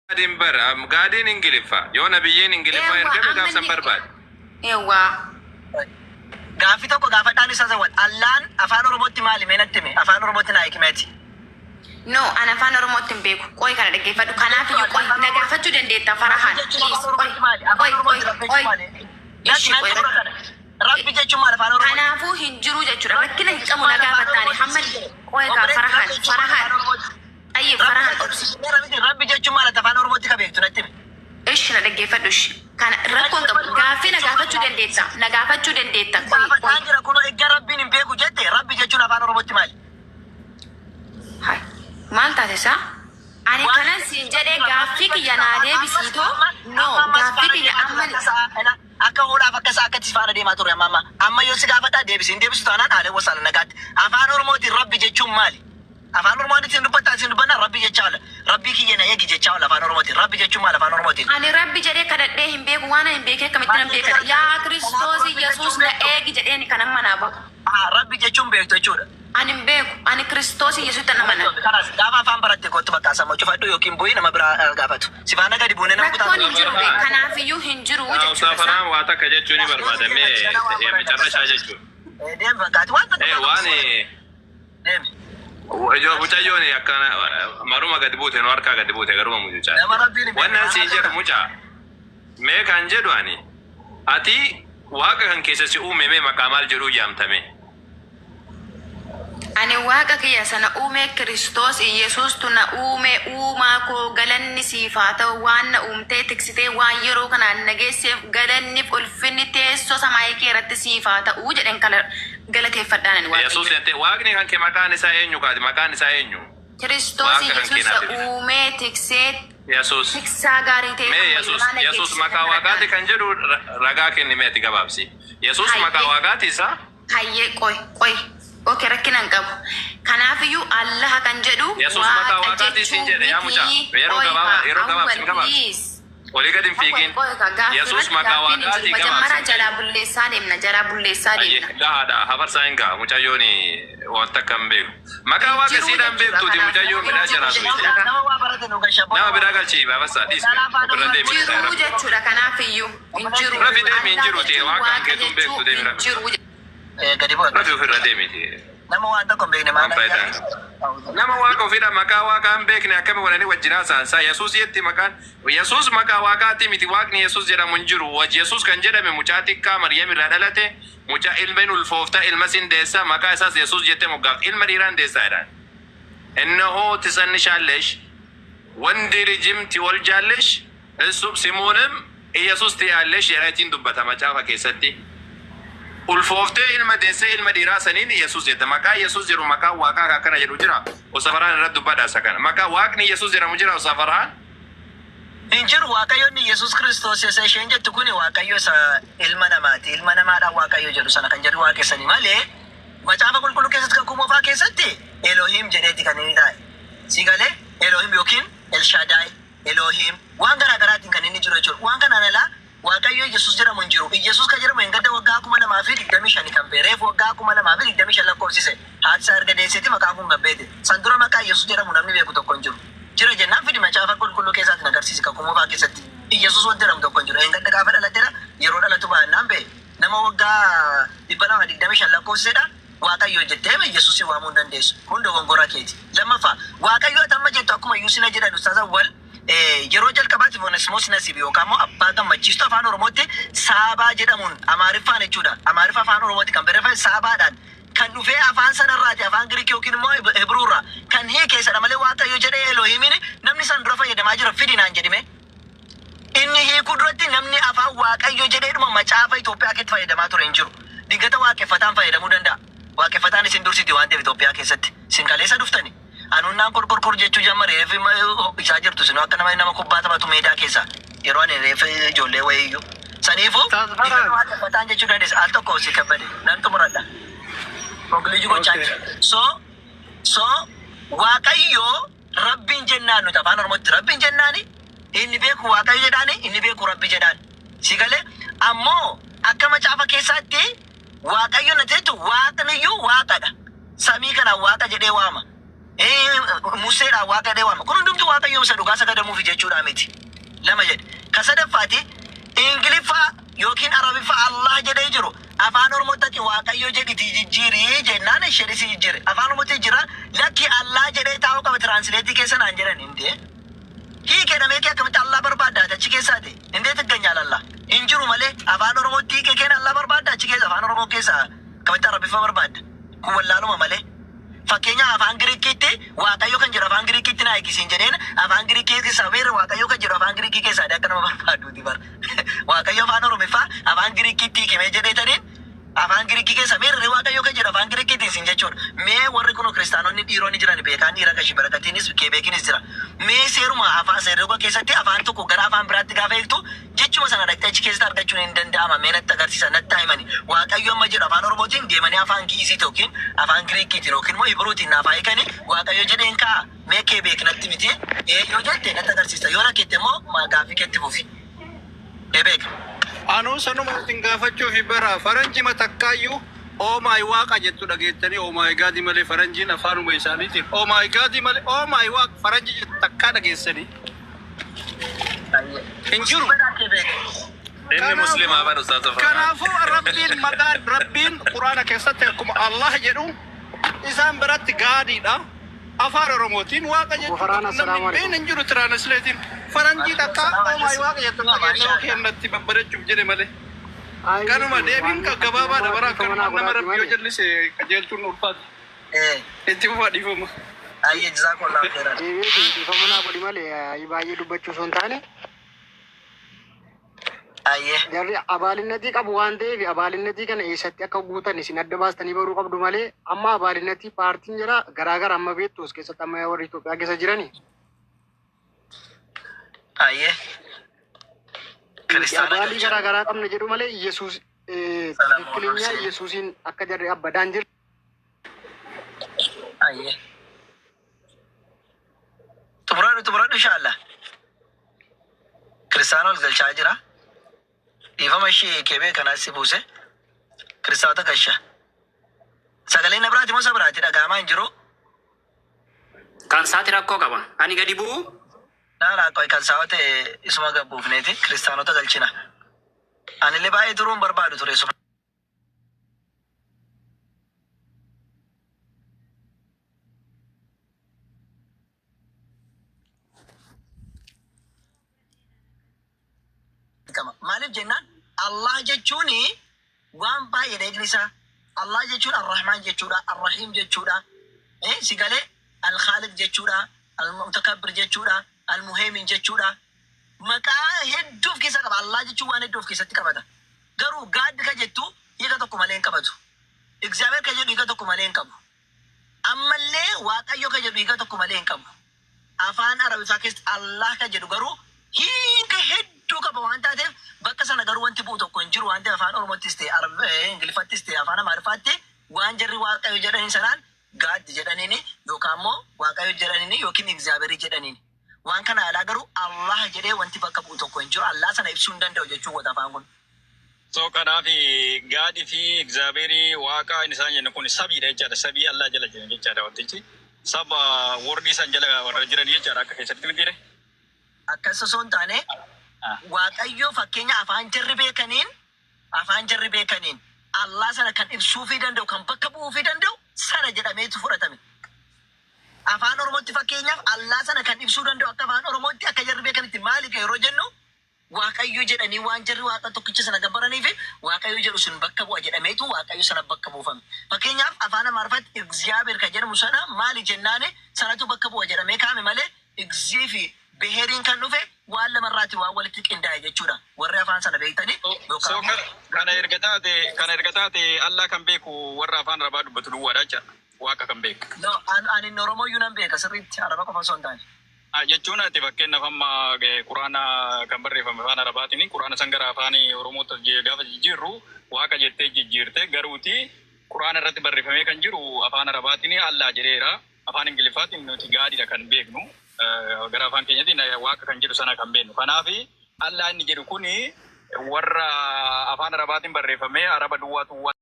Gaadiin bara gaadiin Ingiliffa yoo nabiyyiin Ingiliffaa Eewwa ergame amma gaafsan inni barbaade. Eewwa. Gaaffii tokko gaafadhaan isa zawwal. Allaan afaan Oromootti maali mee natti himi? Afaan Oromootti naa hikimeeti. No, an afaan Oromootti hin beeku. Qoy kana dhaggeeffadhu. Kanaaf Beektu iyyuu ati qoy afaan na Oromoo gaafachuu dandeetta Rabbi Farahaan. jechuun afaan Please qoy Oromootti maali? qoy Afaan qoy Oromootti Rabbi qoy. jechuun maali? Natti Ishi nan qoy xumura kana. Rabbi jechuun maal afaan Oromootti? Kanaafuu hin jiru jechuudha. Rabbi Rakkina hin jechuun qabu na maal afaan gaafattaani. Oromootti Hamma siin jedhe? qoy gaa Obboleetti Farahaan Rabbi jechuun maal Farahaan. afaan Oromootti? Xayyib Rabbi Farahaan jechuun obsi. si Rabbi jechuun maal ati afaan Oromootti ka beektu natti himi. Ishi na dhaggeeffadhu ishi. Kana rakkoon qabu. Dhaggeeffadhu Rabbi Gaaffii na jechuun maal gaafachuu dandeetta. Na gaafachuu dandeetta. Si Qoy qoy. gaafadhaan jira kunoo egga Rabbiin hin beeku jette Rabbi jechuun afaan Oromootti maali? Hai. Maal taate isaa? Ani Waan kanan siin jedhee jechuun afaan gaaffii kiyya jechuun naa afaan ammas deebisiitoo amma no amma ammas gaaffii faana kiyya deemaa ture amma akka sa'a ila akka hoolaaf akka sa'a akkatti faana deemaa ture amma amma amma yoo si gaafadhaa deebisi hin deebisu taanaan aalee wasaala nagaatti afaan Oromootiin Rabbi jechuun maali? Afaan Oromootiin isin dubbattaa isin dubbannaa Rabbi jechaa oola Rabbii kiyya na eegi jechaa oola afaan Oromootiin Rabbi jechuun maal afaan Oromootiin? Ani Rabbi jedhee kadhadhee hin beeku waan ani hin beekne akkamittiin Maal nan jettee beekadha Rabbi yaa kanaafuu Kiristoos Rabbi Yesuus jechuun na beektu? eegi jedheeni kanan manaa ba'u. Ah, Rabbi jechuun beektu jechuudha. Ani hin beeku ani Kiristoos Yesuutti nan amana. Galatoomii. Kanaas gaafa afaan baratte kottu bakka sammuu cufadhu yookiin bu'ii nama biraa gaafatu. Si faana gadi buunee nama kutaa Rakkoon tokko hin jiru be Farhaan kanaafiyyuu hin jiru Ustaaz jechuudha isaa. Farhaan waa takka jechuu ni Yoo barbaada si mee sirrachi waan baranna መጨረሻ jechuudha. Deemi fakkaati waan tokko Eh tokko waan si deemi. Ijoo mucayyoon akkana maruma gadi buute nu harkaa gadi buute garuma mucucaatti. Nama Rabbiin hin beekne Wannan waan siin jedhu godha. mucaa mee kan jedhu ani ati waaqa kan keessa si uume mee maqaa maal jedhuu jaamtame. Ani waaqa kiyya sana uume Kiristoos Iyesuustu na uume uumaa koo galanni siif haa ta'u waan na uumtee tiksitee waan yeroo kanaan na geesseef galanniif ulfinni teessoo samaayii kee irratti siif haa ta'u jedhen kala galateeffadhaan ani Yesuus Waaqayyo. jettee waaqni kan kee maqaan isaa eenyu kaati maqaan isaa eenyu Kiristoos waaqa kan kee Iyesuus naaf ibsa. uumee tiksee Yesuus tiksaa gaarii ta'e mee hamma Yesuus yoonaa na Yesuus geessise maqaa waaqaati kadhadhaan. kan jedhu ragaa kenni mee ati gabaabsi. Yesuus maqaa Hayyee waaqaati isaa hayyee qoy qoy okay rakkina hin qabu. Kanaafiyyuu Allaha kan jedhu Yesuus maqaa waaqa waaqaati siin jechuu jedhe yaa mucaa miti yeroo qoy gabaabaa kaa yeroo gabaabsi awwal gabaabsi. please. Olii gadi hin Awwal fiigin. qoy kaa gaaffii Yesuus irratti maqaa gaaffiin hin jiru. waaqaati Majammaraa gabaabsi. jalaa bulleessaa deemna jalaa bulleessaa Ayyee deemna. gahaadha hafarsaa hin gaha mucayyoon wanta akka hin beeku. Maqaa Hin waaqa jiru siidhaan jechuudha beektuuti kanaafuu mucayyoon hin midhaa jiru jalaa jechuudha tuqxe. kaa. Nama waa barate nu gasha Nama bona biraa galchii baafassaa dhiisme Dhala afaan ofirra Oromoo deemi Jiru rafi. jechuudha kanaafiyyuu hin jiru. Rafi deemi hin Allah jiruti jechuun waaqa kan waaqa keetuun jechuu beektu deemi hin rafi. jiru. Gadi bu'a. Rafi ofirra deemiti. Nama waan tokko hin beekne Waan maal faayidaa hin qabu. Nama waaqa ofiidha maqaa waaqaa hin beekne akkami godhanii wajjin haasa'an isaa Yesuus jetti maqaan Yesuus maqaa waaqaati miti waaqni Yesuus jedhamu hin jiru. Yesuus kan jedhame mucaa xiqqaa Maryam irraa dhalate mucaa ilma hin ulfoofta ilma sin deessa maqaa isaas Yesuus jettee moggaafte ilma dhiiraa hin deessaa jedhaan. እነሆ ትጸንሻለሽ ወንድ ልጅም ትወልጃለሽ እሱም ስሙንም ኢየሱስ ትያለሽ jedhatiin dubbata macaafa keessatti. Ulfooftee ilma deessee ilma dhiiraa saniin Yesuus jette. Maqaa Yesuus jedhu maqaa waaqaa akkana jedhu jira. Osafaraan irratti dubbadha isa kana. Maqaa waaqni Yesuus jedhamu jira Osafaraan. Hin jiru Waaqayyoonni Yesuus Kiristoos isa isheen jettu kuni Waaqayyo isa ilma namaati. Ilma namaadhaan Waaqayyo jedhu sana kan jedhu waaqessani malee macaafa qulqulluu keessatti kakuu moofaa keessatti Elohim jedheeti kan inni taa'e. Si galee Elohim yookiin Elshadaay, Elohim waan garaa garaatiin kan inni jiru jechuudha. Waan kanaan alaa Waaqayyo Yesuus jedhamu hin jiru. Yesuus kan jedhamu hin gadda waggaa 2025 kan ba'e. Reefu waggaa 2025 lakkoofsise. Haati isaa erga deesseeti maqaan kun kan beete. San dura maqaa Yesuus jedhamu namni beeku tokko hin jiru. Jira jennaan fidi macaafa qulqulluu keessaatiin agarsiisi kakuu moofaa keessatti. Yesuus wanti jedhamu tokko hin jiru. Hin gadda gaafa dhalateera yeroo dhalatu baannaan ba'e. Nama waggaa 225 lakkoofsisedha. Waaqayyo jettee Yesuusin waamuu hin dandeessu. Kun dogongora keeti. Lammaffaa Waaqayyo ati amma jettu akkuma Yuusina jedhan Ustaaz Awwal yeroo jalqabaatiif Onesmoos Nasiib yookaan immoo abbaa gammachiistuu afaan Oromootti Saabaa jedhamuun Amaariffaan jechuudha. Amaariffa afaan Oromootti kan barreeffame Saabaadhaan kan dhufee afaan sanarraati afaan Giriik yookiin immoo Hibruurraa kan hiike isadha malee Waaqayyo jedhee Elohimiin namni san dura fayyadamaa jira fidi naan jedhime. Inni hiikuu duratti namni afaan Waaqayyo jedheedhuma macaafa Itoophiyaa keessatti fayyadamaa ture hin jiru. Dingata waaqeffataan fayyadamuu danda'a. Waaqeffataan isin dursiti waan ta'eef Itoophiyaa keessatti. Isin kaleessa dhuftani. Anunnaan korkorkor jechuu jammare reeffi isaa jirtu isin akka nama nama kubbaa taphatu meedaa keessa. Yeroo ani reeffi ijoollee wayiiyyuu. Saniifuu Ustaaz dingata Farhaan. waaqeffataan jechuu dandeessa. Al tokko si kabbade nan xumuradha. Konkiliijii gochaa Okay. jira. So Waaqayyo Rabbiin jennaan nuti afaan Oromootti Rabbiin jennaani inni beeku Waaqayyo jedhaani inni beeku Rabbi jedhaan. Si galee ammoo akka macaafa keessaatti Waaqayyo na jettu waaqniyyuu waaqadha. Samii kana waaqa jedhee waama. Museedhaan Waaqa jedhee waama. Kun hundumtuu Waaqayyoom isa dhugaa sagadamuufi jechuudhaa miti. Lama jedhe. Ka sadaffaati Ingiliffaa yookiin Arabiffaa Allah jedhee jiru Afaan Oromootti ati Waaqayyo jedhitii jijjiiri jennaan isheenis jijjiire. Afaan Oromootti jijjiirraan lakki Allah jedhee taa'uu qaba translate keessa naan jedhan. Indee hiike jedhamee kee akkamitti Allah barbaadda ati achi keessaati? Indeet igganyaal Allah? Hin jiru malee Afaan Oromootti hiike keen Allah barbaadda achi keessa Afaan Oromoo keessa akkamitti Arabiffa barbaadda? Kun wallaaluma malee. Fakkeenyaaf afaan Giriikkiitti Waaqayyo kan jedhu afaan Giriikkiitti naa hiiki siin jedheen afaan Giriikii keessaa meerre Waaqayyo kan jedhu afaan Giriikii keessaa akka nama barbaaduuti bar. Waaqayyo afaan Oromiffaa afaan Giriikkiitti hiikimee jedheetaniin afaan Giriikii keessa meerre Waaqayyo kan jedhu afaan Giriikkiitiin siin jechuudha. Mee warri kunoo kiristaanonni dhiironni jiran beekaan dhiira gashi barakatiinis keebeekinis jira. Mee seeruma afaan seerroga keessatti afaan tokko gara afaan biraatti gaafa hiiktu Jechuma sana dhaqxee achi keessatti argachuun hin danda'ama mee natti agarsiisa natti haa himani Waaqayyo amma jedhu afaan oromootiin deemanii afaan gi'iziiti yookiin afaan giriikkiitiin yookiin immoo hibiruutiin naaf haa hiikani Waaqayyo jedheen ka'a mee kee beek natti miti ee yoo jette natti agarsiista yoo lakki jette immoo gaaffii keetti fufi ee beek. Anuu sanuma isin gaafachuufi bara faranjima takkaayyuu oh my waaqa jettu dhageettanii oh my God malee faranjiin afaanuma isaaniitiin oh my God malee oh my waaqa faranji jettu takkaa dhageessanii. Hin jiru. Inni Kanaafuu muslimaa bar Ustaaz Farhaan. kanaafuu Rabbiin maqaan Rabbiin Quraana keessatti akkuma Allah jedhu isaan biratti gaadiidha. Afaan Oromootiin waaqa Obbo jechuudha. Farhaan Namni assalaamu hin alaikum. beekne hin jiru tiraanisleetiin. Faranjii takka oh my waaqa jettu hin dhageenye Maasha kennatti babbareechuuf jedhe malee. Ay Kanuma miti deebiin waan ati gabaabaadha nama bara dhiifama naa akkanumaan nama godhaati Rabbi yoo malee. jallise qajeelchuun ulfaata. Eh. Itti fufaa dhiifama. Ayyee jazaakallahu khairan. Deebi'eeti dhiifama naa godhi malee ayi baay'ee dubbachuu osoo hin taane Ayyee. jarri abaalinnatii qabu waan ta'eef abaalinnatii kana eessatti akka guutan isin adda baastanii baruu qabdu malee amma abaalinnatii paartiin jira garaagara amma beektu as keessatti amma warri Itoophiyaa keessa jirani. Ayyee. Nuti Kiristaana abaalii galcha. garaagaraa qabna jedhu malee Yesuus Salaam tikikkilinya Yesuusiin akka jarri abbadaan jiru. Ayyee. Xumuradhu xumuradhu inshallah. Kiristaana ol galchaa jira. Dhiifama ishee keebee kanaas si buuse. Kiristaanota gasha. Sagaleen na biraati moo isa biraati dhaga'amaa hin jiru. Kan isaati rakkoo qaba. Ani gadi bu'u. Laalaa qoy kan isaa ta'e isuma gabbuufneeti kiristaanota galchina. Anillee baay'ee turuu hin barbaadu ture. Beekama. Maaliif jennaan Allah jechuun waan baay'eedha hiikni isaa. Allah jechuun Ar-Rahmaan jechuudha, Ar-Rahiim jechuudha, eh, si galee Al-Khaaliq jechuudha, Al-Mutakabbir jechuudha, Al-Muhaymin jechuudha. Maqaa hedduu of keessaa qaba. Allah jechuun waan hedduu of keessatti qabata. Garuu God ka jettu hiika tokko malee hin qabatu. Igzaabeer ka jedhu hiika tokko malee hin qabu. Ammallee Waaqayyo ka jedhu hiika tokko malee hin qabu. Afaan Arabiffaa keessatti Allah ka jedhu garuu hiika hedduu qaba waan taateef bakka sana garuu wanti bu'u tokko hin jiru waan ta'eef afaan Oromottis ta'e Arab Ingiliffattis ta'e afaan Amaariffaatti waan jarri Waaqayyo jedhaniin sanaan God jedhaniini yookaan immoo Waaqayyo jedhaniini yookiin Igzaabeerii jedhaniini. Waan kana alaa garuu Allah jedhee wanti bakka bu'u tokko hin jiru. Allah sana ibsuu hin danda'u jechuu kooti afaan kun. So kanaaf God fi Egzaabeerii Waaqa inni isaan jennu kun sabiidha jechaadha. Sabii Allah jala jiran jechaadha wantichi. Saba wordii san jala warra jiran jechaadha akka keessatti mitiire. Akkas osoo hin taane Waaqayyo fakkeenya afaan jarri beekaniin afaan jarri beekaniin Allah sana kan ibsuufii danda'u kan bakka bu'uufii danda'u sana jedhameetu fudhatame. Afaan Oromootti fakkeenyaaf Allah sana kan ibsuu danda'u akka afaan Oromootti akka jarri beekanitti maali yeroo jennu Waaqayyo jedhanii waan jarri Waaqa tokkicha sana gabbaraniif Waaqayyo jedhu sun bakka bu'a jedhameetu Waaqayyo sana bakka buufame. Fakkeenyaaf afaan Amaariffaatti Igziyaabeer kan jedhamu sana maali jennaani sanatu bakka bu'a jedhamee kaa'ame malee Igzii fi Beheeriin kan dhufe waan lamarraati waan walitti qindaa'e jechuudha. Warri afaan sana beektani So yookaan immoo kana erga taate kana erga taate Allah kan beeku warra afaan Arabaa dubbatu duwwaadha jechaadha. Waaqa kan beeku. No, an inni Oromoo iyyuu nan beeka sirriitti Araba qofa osoo hin taane. Jechuun ati fakkeenyaaf amma Quraana kan barreeffame afaan Arabaatiin Quraana san gara afaan Oromootti as gaafa jijjiirru Waaqa jettee jijjiirte garuuti Quraana irratti barreeffamee kan jiru afaan Arabaatiin Allah jedheera. Afaan Ingiliffaatiin nuti Gaadidha kan beeknu gara afaan keenyatiin Waaqa kan jedhu sana kan beeknu. Kanaaf Allah inni jedhu kuni warra afaan Arabaatiin barreeffamee Araba duwwaatu